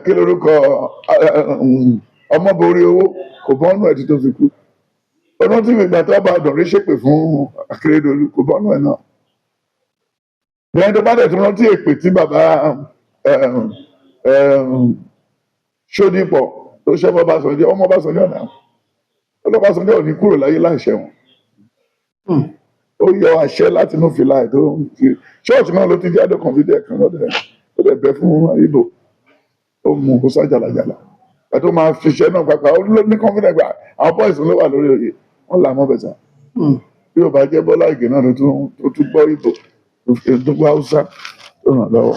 Kí lorúkọ ọmọborí owó kò bọ́nú ẹ̀ tí tó fi kú. Ọdún tí ìgbà tó bá Àdànrè ṣépè fún Akérédolú, kò bọ́nú ẹ̀ náà. Bẹ́ẹ̀ tó bá dẹ̀ tó rántí èpè tí bàbá Ṣódípọ̀ tó ṣẹ́ fún Ọbásanjọ́, ọmọ Ọbásanjọ́ náà, Ọbásanjọ́ ò ní kúrò láyé láìṣẹ̀ wọn. Ó yọ àṣẹ láti inú fìlà ẹ̀ tó ń fi ṣọ́ọ̀ṣì náà ló ti jáde kan fídíò kan lọ́dẹ̀, ó dẹ̀ bẹ́ fún Ìbò, ó mú kó sá jàlàjàlà pàtó máa ṣiṣẹ́ náà pàpà. Ó ló ní confidence gbà àwọn boys ló wà lórí oyè, wọ́n là mọ́ bẹ̀sà. Bí ó bá jẹ́ Bọ́lá Ìgè náà tó tún gbọ́ Ìbò, tó gbọ́ Haúsá, tó ràn lọ́wọ́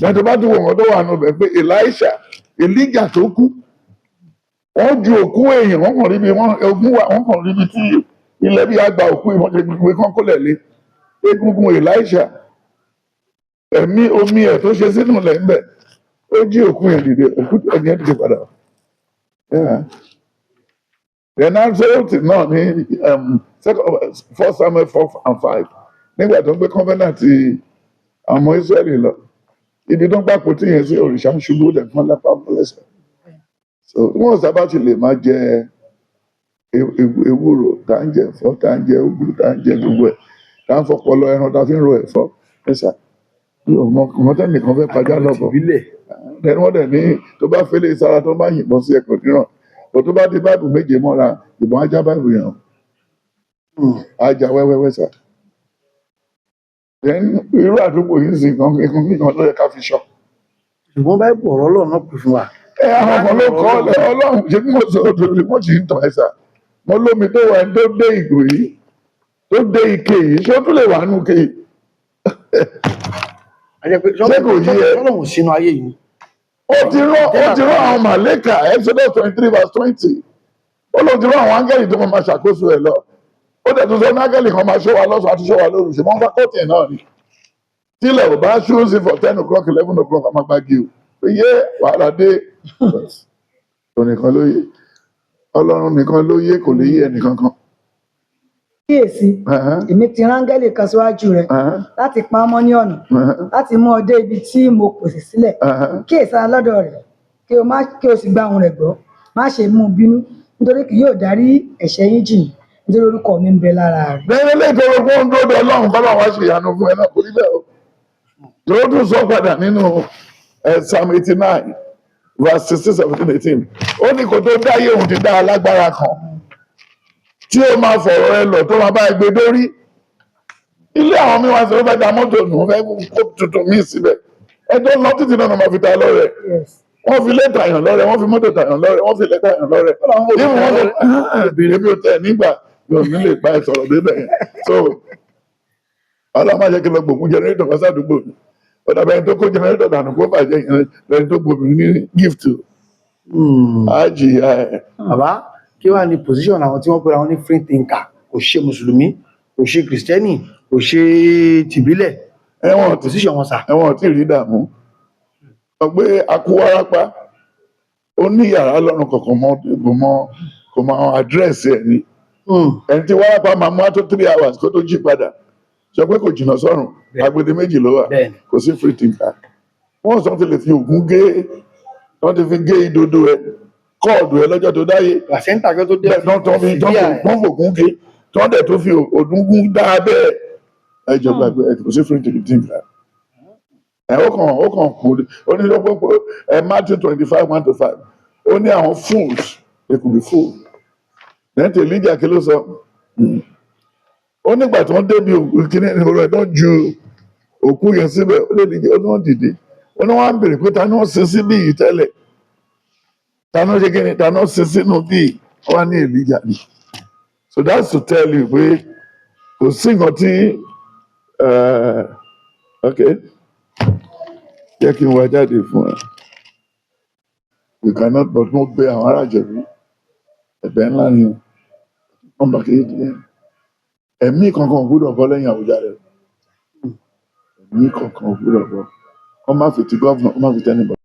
lẹ́yìn tó bá tún wò wọ́n tó wà nù bẹ̀ pé Elisha, Elijah tó kú, wọ́n ju òkú èèyàn, wọ́n kàn ríbi wọ́n ogun wà, wọ́n kàn ríbi tí ilẹ̀ bí àgbà òkú ìwọ́n ṣe gbé kán kólẹ̀ lé egungun Elisha, ẹ̀mí omi ẹ̀ tó ṣe sínú ilẹ̀ ń bẹ̀, ó jí òkú yẹn dìde, òkú ẹ̀yẹn yẹn dìde padà. Yeah. Then Absolute náà ní First Samuel 4 and 5, nígbà tó ń gbé covenant àwọn ọmọ Israẹli lọ, ibi tó ń pàpò tí yẹn sí, òrìṣà ń ṣubú dẹ̀ fún lápá lẹ́sẹ̀. So wọ́n sábà ti lè máa jẹ ewúro, tá ń jẹ ẹ̀fọ́, tá ń jẹ úgú, tá ń jẹ gbogbo ẹ̀, tá ń fọpọlọ ẹran, tá fi ń ro ẹ̀fọ́ ẹ̀sà, mi ò mọ nǹkan tẹ́nìkan fẹ́ pajá lọ́bọ̀. Ìbílẹ̀. Then wọ́n dẹ̀ ní tó bá fẹ́lẹ̀ sára, tó bá yìnbọn sí ẹ̀kọ́ níràn bó, tó bá di báìbù méje mọ́ra, ìbọn ajá báìbù yẹn ajá wẹ́wẹ́wẹ́ sà. Then irú àdúgbò yìí sì kan kan kíkan ló yẹ ká fi ṣọ́. Ṣùgbọ́n báyìí, ọ̀rọ̀ Ọlọ́run náà pè fún wa. Ẹ àwọn kan ló kọ́ ọ Ọlọ́run ṣe bí mo sọ òdòdó, wọ́n sì ń tàn ẹ́ sà. Mo lómi tó wà tó dé ìgò yìí, tó dé ike yìí, ṣé ó tún lè wà nù ike yìí? A jẹ́ pé Ṣé kò yí ẹ? Ọlọ́run sínú ayé yìí. Ó ti rán àwọn màlẹ́kà, Exodus 23 verse 20. Ó ló ti rán àwọn áńgẹ́lì tó máa ṣàkóso ẹ̀ lọ. Ó dẹ̀ tún sọ ní áńgẹ́lì kan máa ṣọ́ wa lọ́sàn-án àti ṣọ́ wa lóru, ṣùgbọ́n faculty náà ni tílẹ̀ ò bá ṣú sí for 10 o'clock, 11 o'clock, a máa gbági o pé yé wàhálà dé. Ònìkan ló yé, Ọlọ́run nìkan ló yé, kò lè yé ẹnìkan kan. Kíyèsí, èmi ti rán áńgẹ́lì kan síwájú rẹ láti pa ọ́ mọ́ ní ọ̀nà, láti mú ọ dé ibi tí mo pèsè sílẹ̀. Kíyèsára lọ́dọ̀ rẹ̀, kí o má kí o sì gba ohùn rẹ̀ gbọ́. Má ṣe mú un bínú, nítorí kì yóò dárí ẹ̀ṣẹ̀ yín jì yín, nítorí orúkọ mi ń bẹ lára rẹ̀. Bẹ́ẹ̀ lè tọrọ fún ohun tó dọ̀ Ọlọ́run kọ́ wá ṣe ìyanu fún ẹ náà, kò rí bẹ́ẹ̀ o. Tó tún sọ padà nínú Psalm 89 verse 16, 17, 18, ó ní kó tó dáyé, òun ti dá alágbára kan tí ó máa fọ̀rọ̀ ẹ lọ, tó máa bá ẹ gbé dórí ilé. Àwọn mi wá sọ, ó fẹ́ da mọ́tò nù, ó fẹ́ kó tuntun míì síbẹ̀, ẹ tó lọ títí náà máa fi ta lọ́rẹ̀. Wọ́n fi ilé tàyàn lọ́rẹ̀, wọ́n fi mọ́tò tàyàn lọ́rẹ̀, wọ́n fi ilé tàyàn lọ́rẹ̀. Even wọ́n fi èmi ò tẹ̀ nígbà mi ò ní lè bá ẹ sọ̀rọ̀ débẹ̀ yẹn. So ọlọ́run má jẹ́ kí n lọ gbòkun generator kan sádùúgbò mi. Ó dàbẹ̀ ẹni tó kó generator dànù kó bàjẹ́ yẹn lẹni tó gbòmí ní gift o. Ájì ẹ̀. Bàbá, kí wàá ní position àwọn tí wọ́n pera wọn ní free thinker, kò ṣe mùsùlùmí, kò ṣe kìrìsìtẹ́nì, kò ṣe tìbílẹ̀? Ẹ̀wọ̀n Position wọn sà? Ẹ̀wọ̀n tí ì rí dààmú sọ pé akúwárápá, ó ní yàrá lọ́rùn kọ̀ọ̀kan mọ́, kò mọ àdírẹ́sì ẹ̀ ni. Ẹni tí wárápá máa mú á tó 3 hours kó tó jí padà, sọ pé kò jìnnà sọ́run. Agbede méjì ló wà. Kò sí free thinker. Wọ́n sọ ti lè fi ògùn gé, wọ́n ti fi gé ìdodo ẹ̀, kọ́ọ̀dù ẹ̀ lọ́jọ́ tó dáyé. Placenta kí ó tó dé. Bẹ́ẹ̀ tó fi tó Severe ẹ̀. fi ògùn gé, tó dẹ̀ tó fi òdùngún dá abẹ́ ẹ̀ jọ gbàgbé ẹ̀. Kò sí free thinker ẹ̀. Ó kàn kú, ó ní lọ́pọ̀ ẹ̀. Matthew 25:1 to 5, ó ní àwọn fools, they could be fooled. Then to Elijah, kí ló sọ? Ó nígbà tí wọ́n débi òkú kíní ní ọ̀rọ̀ ẹ̀ tó ń ju òkú yẹn síbẹ̀, ó lè dìde, ó ní wọ́n dìde, ó ní wọ́n á béèrè pé ta ni wọ́n sin síbí yìí tẹ́lẹ̀? Ta ni wọ́n ṣe kíni? Ta ni wọ́n sin sínú bíi? Wọ́n wá ní Elijah ni. So that's to tell you pé kò sí nǹkan tí okay, jẹ́ kí n wá jáde fún ẹ. You cannot, but mo bẹ̀ àwọn ará Ìjẹ̀bú, ẹ̀bẹ̀ ńlá ni o. Wọ́n bá kéde díẹ̀, ẹ̀mí kankan ò gbúdọ̀ bọ́ lẹ́yìn Àwùjalẹ̀. Ẹ̀mí kankan ò gbúdọ̀ bọ́. Wọ́n má fi ti governor, wọ́n má fi tẹ́nibọ̀.